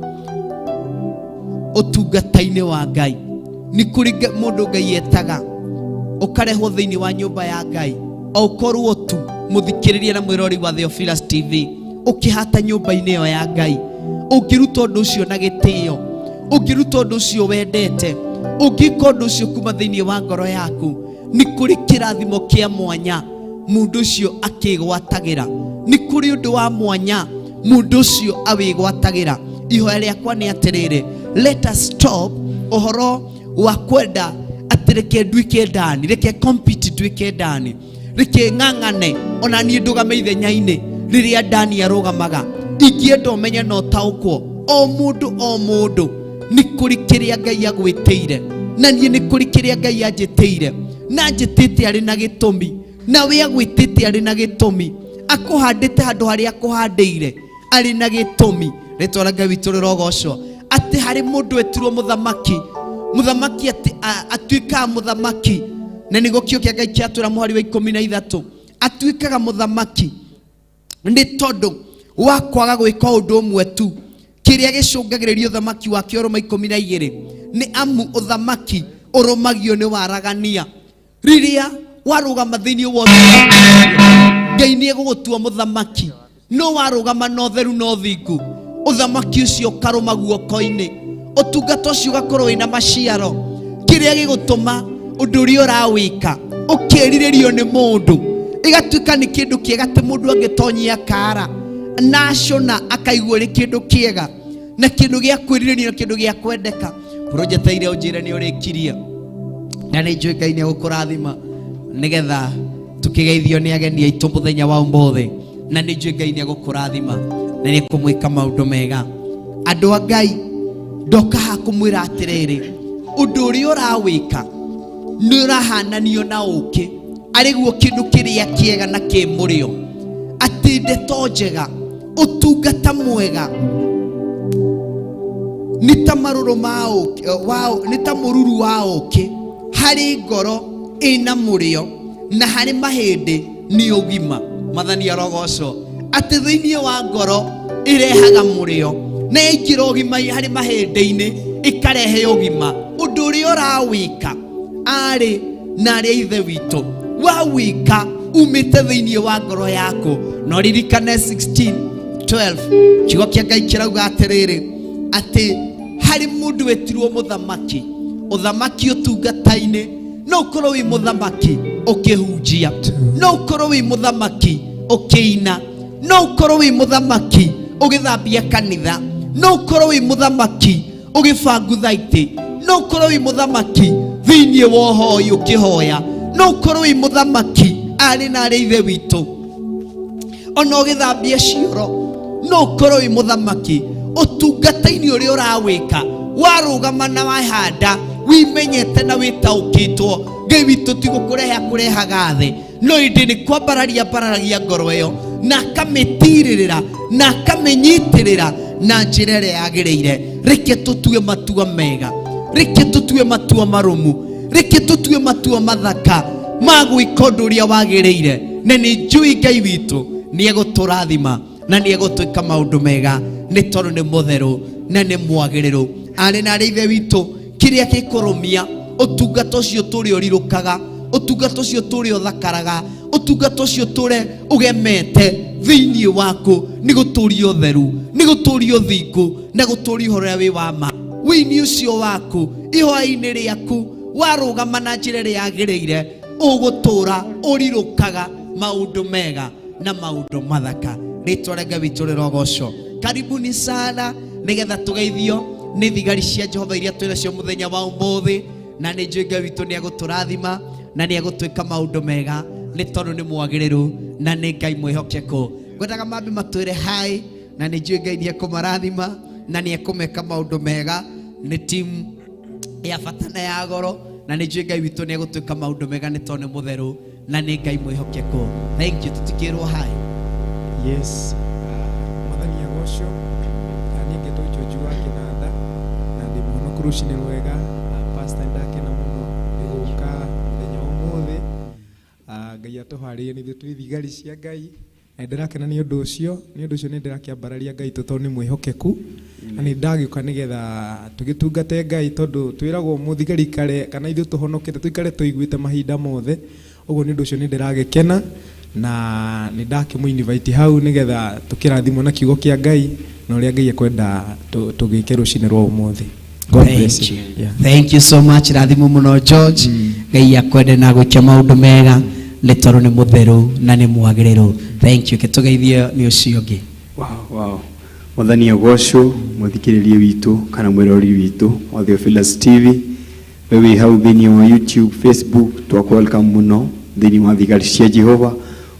ũtungata-inĩ wa Ngai. Nĩ kũrĩ mũndũ Ngai etaga ũkarehwo thĩinĩ wa nyũmba ya Ngai, o ũkorwo tu mũthikĩrĩria na mwĩrori wa Theophilus TV ũkĩhata nyũmba-inĩ ĩyo ya Ngai. Ũngĩruta ũndũ ũcio na gĩtĩo, ũngĩruta ũndũ ũcio wendete, ũngĩka ũndũ ũcio kuma thĩinĩ wa ngoro yaku, nĩ kũrĩ kĩrathimo kĩa mwanya mũndũ ũcio akĩgwatagĩra. Nĩ kũrĩ ũndũ wa mwanya mũndũ ũcio awĩgwatagĩra. Ihoya rĩakwa nĩ atĩrĩrĩ, let us stop ũhoro wa kwenda atĩ reke nduĩke ndani, reke compete nduĩke ndani, reke ng'ang'ane ona niĩ ndũgame ithenya-inĩ rĩrĩa ndani arũgamaga. Ingĩenda ũmenye na ũtaũkwo, o mũndũ o mũndũ nĩ kũrĩ kĩrĩa Ngai agwĩtĩire, na niĩ nĩ kũrĩ kĩrĩa Ngai anjĩtĩire, na anjĩtĩte arĩ na gĩtũmi, na we agwĩtĩte arĩ na gĩtũmi, akũhandĩte handũ harĩa akũhandĩire arĩ na gĩtũmi. Rĩtwa rĩa Ngai witũ rĩrogocwo. Atĩ harĩ mũndũ wetirwo mũthamaki, mũthamaki atĩ atuĩkaga mũthamaki, na nĩguo kiugo kĩa Ngai kĩatwĩra mũhari wa 13, atuĩkaga mũthamaki nĩ tondũ wa kwaga gwĩka ũndũ ũmwe tu. Kĩrĩa gĩcũngagĩrĩria ũthamaki wake ũrũma 12 nĩ amu ũthamaki ũrũmagio nĩ waragania. Rĩrĩa warũgama thĩinĩ wa ũthamaki, Ngai nĩ egũgũtua mũthamaki. No warũgama na ũtheru na ũthingu, ũthamaki ũcio ũkarũma guoko-inĩ, ũtungata ũcio ũgakorwo wĩna maciaro. Kĩrĩa gĩgũtũma ũndũ ũrĩa ũrawĩka ũkĩrirĩrio nĩ mũndũ, ĩgatuĩka nĩ kĩndũ kĩega atĩ mũndũ angĩtonyia kara na acũna akaigua ĩrĩ kĩndũ kĩega na kĩndũ gĩa kwĩrirĩrio na kĩndũ gĩa kwendeka. Bũrũnjeteire ũnjĩre nĩ ũrĩkirie, na nĩ njũĩ Ngai nĩ egũkũrathima nĩgetha tũkĩgeithio nĩ ageni aitũ mũthenya wa ũmũthĩ, na nĩ njũĩ Ngai nĩ egũkũrathima na nĩ ekũmwĩka maũndũ mega. Andũ a Ngai, ndoka haha kũmwĩra atĩrĩrĩ, ũndũ ũrĩa ũrawĩka nĩ ũrahananio na ũkĩ, arĩguo kĩndũ kĩrĩa kĩega na kĩ mũrĩo, atĩ ndeto njega, ũtungata mwega nĩ ta marũrũ ma ũkĩ, wa, nĩ ta mũruru wa ũkĩ harĩ ngoro ĩna mũrĩo na harĩ mahĩndĩ nĩ ũgima. Mwathani arogocwo. Atĩ thĩinĩ wa ngoro ĩrehaga mũrĩo na yaingĩra ũgima harĩ mahĩndĩ-inĩ ĩkarehe ũgima. Ũndũ ũrĩa ũrawĩka arĩ na arĩa ithe witũ wawĩka umĩte thĩinĩ wa ngoro yaku. No ririkane 16:12 kiugo kĩa Ngai kĩrauga atĩrĩrĩ, atĩ harĩ mũndũ wetirwo mũthamaki, ũthamaki ũtungata-inĩ. No ũkorwo wĩ mũthamaki ũkĩhunjia, no ũkorwo wĩ mũthamaki ũkĩina, no ũkorwo wĩ mũthamaki ũgĩthambia kanitha, no ũkorwo wĩ mũthamaki ũgĩbangutha itĩ, no ũkorwo wĩ mũthamaki thĩinĩ wa ũhoi ũkĩhoya, no ũkorwo wĩ mũthamaki arĩ na arĩ ithe witũ ona ũgĩthambia cioro, no ũkorwo wĩ mũthamaki ũtungata-inĩ ũrĩa ũrawĩka. Warũgama na wahanda wimenyete na wĩtaũkĩtwo, Ngai witũ ti gũkũrehe akũrehaga thĩ, no ĩndĩ nĩ kwambararia ambararagia ngoro ĩyo na akamĩtirĩrĩra na akamĩnyitĩrĩra na njĩra ĩrĩa yagĩrĩire. Reke tũtue matua mega, reke tũtue matua marũmu, reke tũtue matua mathaka ma gwĩka ũndũ ũrĩa wagĩrĩire, na nĩ njũĩ Ngai witũ nĩ egũtũrathima na nĩ egũtwĩka maũndũ mega, nĩ tondũ nĩ mũtheru na nĩ mwagĩrĩru. Arĩ na arĩ ithe witũ, kĩrĩa gĩkũrũmia ũtungata ũcio tũrĩa ũrirũkaga, ũtungata ũcio tũrĩa ũthakaraga, ũtungata ũcio tũrĩa ũgemete thĩinĩ waku, nĩ gũtũria ũtheru, nĩ gũtũria ũthingu, na gũtũria ũhoro ũrĩa wĩ wa ma. Wĩini ũcio waku, ihoya-inĩ rĩaku, warũgama na njĩra ĩrĩa yagĩrĩire, ũgũtũra ũrirũkaga maũndũ mega. Na maũndũ mathaka. Rĩtwa rĩa Ngai witũ rĩrogocwo. Karibuni sana nĩgetha tũgeithio nĩ thigari cia Jehova iria twĩ nacio mũthenya wa ũmũthĩ, na nĩ njũĩ Ngai witũ nĩ egũtũrathima na nĩ egũtwĩka maũndũ mega nĩ tondũ nĩ mwagĩrĩru na nĩ Ngai mwĩhokeku. Ngwendaga mambi matwĩre hi, na nĩ njũĩ Ngai nĩ ekũmarathima na nĩ ekũmeka maũndũ mega. Nĩ timu ya bata na ya goro, na nĩ njũĩ Ngai witũ nĩ egũtwĩka maũndũ mega nĩ tondũ nĩ mũtheru na nĩ Ngai mwĩhokeku. Thank you. Tũtikĩrwo hi. Yes, mwathani agocwo. Niĩ ngetwo George wa Kĩnanda na ndĩ mũhonoku rũcinĩ rwega. Pastor, nĩndakena mũno nĩ gũka mũthenya wa ũmũthĩ. Ngai atũharĩrie nĩ ithuĩ twĩ thigari cia Ngai. Na nĩndĩrakena nĩ ũndũ ũcio, nĩ ũndũ ũcio nĩndĩrakĩambararia Ngai tondũ nĩ mwĩhokeku. Na nĩndagĩũka nĩgetha tũgĩtungate Ngai tondũ twĩragwo mũthigari ikare kana ithuĩ tũhonokete tũikare tũiguĩte mahinda mothe. Ũguo nĩ ũndũ ũcio nĩndĩragĩkena na nĩndakĩmũ-invite hau nĩgetha tũkĩrathimwo na kiugo kĩa Ngai na ũrĩa Ngai ekwenda tũgĩke rũcinĩ rwa ũmũthĩ. God bless you. Yeah. Thank you so much. Rathimo mũno George. Ngai akwende na agwĩke maũndũ mega nĩ tondũ nĩ mũtheru na nĩ mwagĩrĩru. Thank you. Kĩtũgeithie nĩ ũcio ũngĩ. Wow, wow. Mwathani agocwo, mũthikĩrĩria witũ kana mwĩrori witũ wa Theophilus TV. We wĩ hau thĩinĩ wa YouTube, Facebook, twakũ welcome mũno thĩinĩ wa thigari cia Jehova.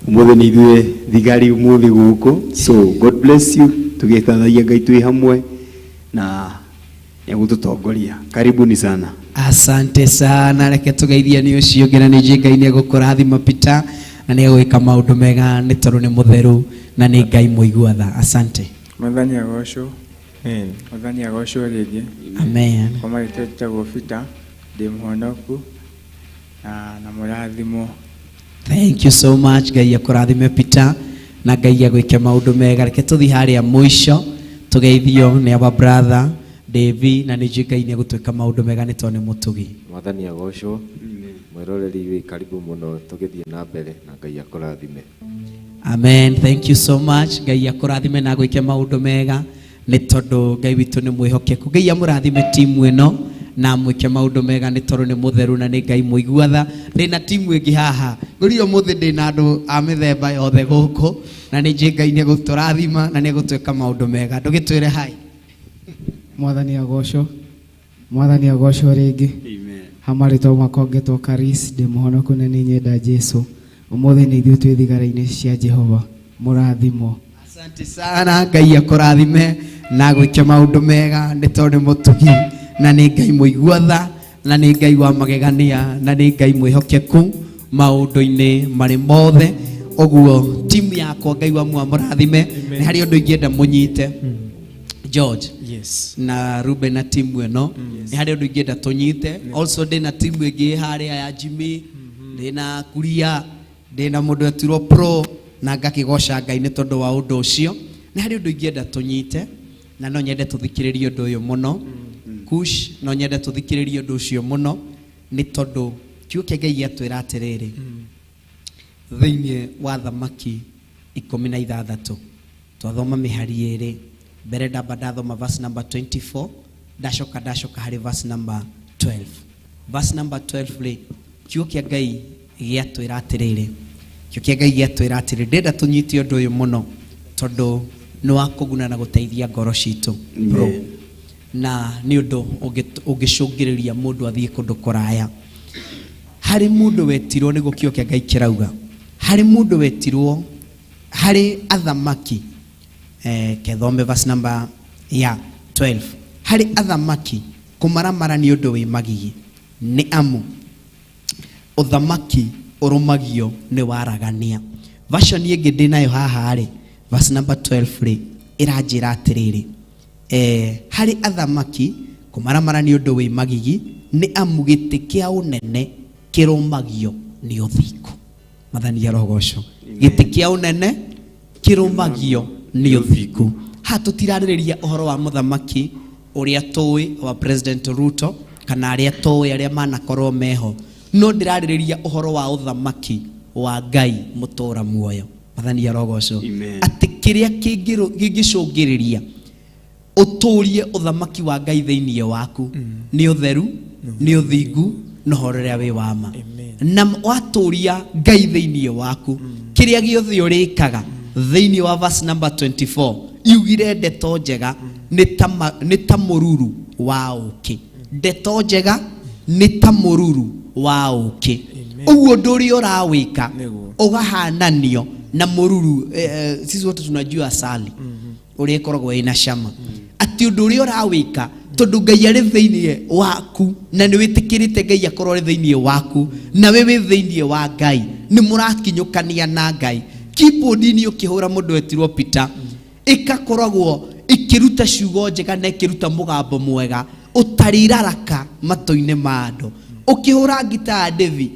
Ũmũthĩ nĩ ithuĩ thigari ũmũthĩ gũkũ. So God bless you. Tũgĩtathaia Ngai twĩ hamwe na nĩegũtũtongoria. Karibuni sana. Asante sana. Reke tũgeithie nĩ ũcio ũngĩ, na nĩ njũĩ Ngai nĩ egũkũrathima Peter na nĩ egwĩka maũndũ mega nĩ tondũ nĩ mũtheru na nĩ Ngai mũigua tha. Asante. Mwathani agocwo. Amen. Mwathani agocwo rĩngĩ. Amen. Kwa marĩtwa njĩtagwo Peter, ndĩ mũhonoku na mũrathimwo. Thank you so much. Ngai akũrathime Peter na Ngai agwĩke maũndũ mega. Reke tũthiĩ harĩa mũico tũgeithio nĩ our brother Davy, na nĩ njũĩ Ngai nĩ egũtwĩka maũndũ mega nĩ tondũ nĩ mũtugi. Mwathani agocwo. Mwĩroreri wĩ karibu mũno, tũgĩthiĩ na mbere na Ngai akũrathime. Amen. Thank you so much. Ngai akũrathime na agwĩke maũndũ mega nĩ tondũ Ngai witũ nĩ mwĩhokeku. Ngai amũrathime timu ĩno na amwĩke maũndũ mega nĩ tondũ nĩ mũtheru na nĩ Ngai mũigua tha. Ndĩna timu ĩngĩ haha. Ngũrire ũmũthĩ ndĩna andũ a mĩthemba yothe gũkũ, na nĩ njũĩ Ngai nĩ egũtũrathima na nĩ egũtwĩka maũndũ mega. Ndũgĩtwĩre hi. Mwathani agocwo. Mwathani agocwo rĩngĩ. Amen. Hamarĩtwa makwa ngetwo Karis, ndĩ mũhonoku na nĩ nyenda Jesũ. Ũmũthĩ nĩ ithuĩ twĩ thigara-inĩ cia Jehova. Mũrathimwo. Asante sana. Ngai akũrathime na agwĩke maũndũ mega nĩ tondũ nĩ mũtugi na nĩ Ngai mũigua tha na nĩ Ngai wa magegania na nĩ Ngai mwĩhokeku maũndũ-inĩ marĩ mothe. Ũguo timu yakwa Ngai wa mũrathime. Nĩ harĩ ũndũ ingĩenda mũnyite. George. Yes. Na Ruben na timu ĩno. Nĩ harĩ ũndũ ingĩenda tũnyite. Also ndĩna timu ĩngĩ harĩa ya Jimmy, ndĩna Kuria, ndĩna mũndũ etirwo Pro, na ngakĩgoca Ngai nĩ tondũ wa ũndũ ũcio. Nĩ harĩ ũndũ ingĩenda tũnyite na no nyende tũthikĩrĩrie ũndũ ũyũ mũno. Kush, no nyende tũthikĩrĩrie ũndũ ũcio mũno nĩ tondũ kiugo kĩa Ngai gĩatwĩra atĩrĩrĩ, thĩinĩ wa Thamaki 16 twathoma mĩhari ĩrĩ mbere, ndamba ndathoma verse number 24, ndacoka harĩ verse number 12. Verse number 12 rĩ, kiugo kĩa Ngai gĩatwĩra atĩrĩrĩ, kiugo kĩa Ngai gĩatwĩra atĩrĩrĩ, ndĩrenda tũnyite ũndũ ũyũ mũno tondũ nĩ wa kũguna na gũteithia ngoro citũ. Bro. Na nĩ ũndũ ũngĩcũngĩrĩria mũndũ athiĩ kũndũ kũraya. Harĩ mũndũ wetirwo, nĩguo kiugo kĩa Ngai kĩrauga, harĩ mũndũ wetirwo harĩ athamaki, kethome verse number ya 12, harĩ athamaki kũmaramara nĩ ũndũ wĩ magigi, nĩ amu ũthamaki ũrũmagio nĩ waragania. Version ĩngĩ ndĩnayo haha rĩ, verse number 12 rĩ, ĩranjĩra atĩrĩrĩ, harĩ athamaki kũmaramara nĩ ũndũ wĩ magigi, nĩ amu gĩtĩ kĩa ũnene kĩrũmagio nĩ ũthingu. Mwathani arogocwo. Gĩtĩ kĩa ũnene kĩrũmagio nĩ ũthingu. Haha tũtirarĩrĩria ũhoro wa mũthamaki ũrĩa tũĩ wa President Ruto kana arĩa tũĩ arĩa manakorwo meho, no ndĩrarĩrĩria ũhoro wa ũthamaki wa Ngai mũtũra muoyo. Mwathani arogocwo. Atĩ kĩrĩa kĩngĩcũngĩrĩria ũtũrie ũthamaki wa Ngai thĩinĩ waku nĩ ũtheru, nĩ ũthingu, na ũhoro ũrĩa wĩ wa ma. Na watũria Ngai thĩinĩ waku, Kĩrĩa gĩothe ũrĩkaga thĩinĩ wa verse number 24 yugire ndeto njega nĩ ta nĩ ta mũruru wa ũkĩ. Ndeto njega nĩ ta mũruru wa ũkĩ. Ũguo ũndũ ũrĩa ũrawĩka ũgahananio na mũruru. Sisi wote tunajua asali ũrĩa ĩkoragwo ĩna cama, atĩ ũndũ ũrĩa ũrawĩka tondũ Ngai arĩ thĩinĩ waku na nĩ wĩtĩkĩrĩte Ngai akorwo arĩ thĩinĩ waku na we wĩ thĩinĩ wa Ngai, nĩ mũrakinyũkania na Ngai. Keyboard-inĩ ũkĩhũra mũndũ wetirwo Peter, ĩgakoragwo ĩkĩruta ciugo njega na ĩkĩruta mũgambo mwega ũtarĩraraka matũ-inĩ ma andũ. Ũkĩhũra ngita ya Devi,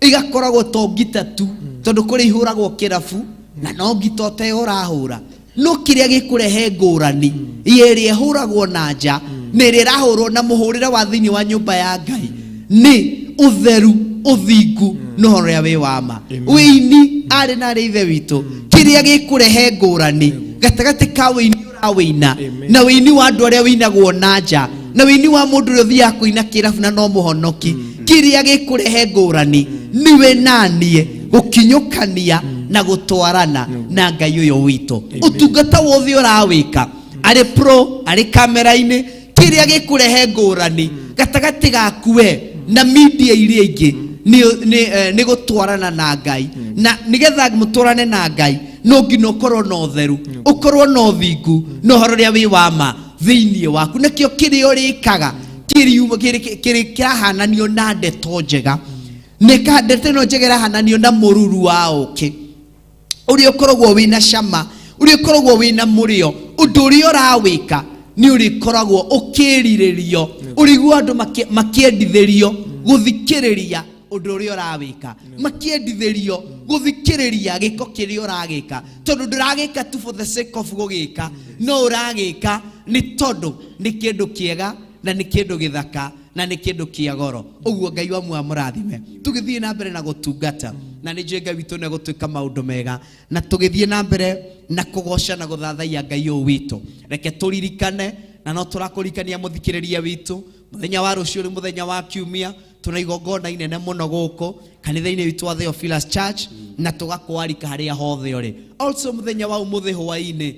ĩgakoragwo to ngita tu, tondũ kũrĩ ihũragwo kĩrabu na no ngita ũte ũrahũra, no kĩrĩa gĩkũrehe ngũrani ya ĩrĩa ĩhũragwo na nja na ĩrĩa ĩrahũrwo na mũhũrĩre wa thĩinĩ wa nyũmba ya Ngai nĩ ũtheru, ũthingu na ũhoro ũrĩa wĩ wa ma. Wĩini arĩ na arĩ ithe witũ, kĩrĩa gĩkũrehe ngũrani gatagatĩ ka wĩini ũrawĩina na wĩini wa andũ arĩa wĩinagwo na nja na wĩini wa mũndũ ũrĩa ũthiaga kũina kĩrabu na no mũhonoki, kĩrĩa gĩkũrehe ngũrani niwe naniĩ gũkinyũkania na gũtwarana na Ngai ũyũ witũ. Ũtungata wothe ũrawĩka arĩ pro arĩ kamera-inĩ, kĩrĩa gĩkũrehe ngũrani gatagatĩ gaku we na media iria ingĩ nĩ gũtwarana na Ngai. Na nĩgetha mũtwarane na Ngai no nginya ũkorwo na ũtheru, ũkorwo na ũthingu na ũhoro ũrĩa wĩ wa ma thĩinĩ waku. Nakĩo kĩrĩa ũrĩkaga kĩrahananio na ndeto njega. Nĩ ndeto ĩno njega ĩrahananio na mũruru wa ũkĩ ũrĩa ũkoragwo wĩna cama, ũrĩa ũkoragwo wĩna mũrĩo. Ũndũ ũrĩa ũrawĩka nĩ ũrĩkoragwo ũkĩrirĩrio, ũrĩigua andũ makĩendithĩrio gũthikĩrĩria ũndũ ũrĩa ũrawĩka, makĩendithĩrio gũthikĩrĩria gĩko kĩrĩa ũragĩka, tondũ ndũragĩka tu for the sake of gũgĩka, no ũragĩka nĩ tondũ nĩ kĩndũ kĩega na nĩ kĩndũ gĩthaka na nĩ kĩndũ kĩa goro. Ũguo Ngai wa muoyo amũrathime. Tũgĩthiĩ na mbere na gũtungata, na nĩ njũĩ Ngai witũ nĩ egũtwĩka maũndũ mega, na tũgĩthiĩ na mbere na kũgoca na gũthathaiya Ngai ũyũ witũ. Reke tũririkane, na no tũrakũririkania mũthikĩrĩria witũ, mũthenya wa rũciũ nĩ mũthenya wa kiumia, tuna igongona inene mũno gũkũ kanitha-inĩ witũ wa Theophilus Church, na tũgakwarika harĩa hothe ũrĩ. Also mũthenya wa ũmũthĩ hwaĩ-inĩ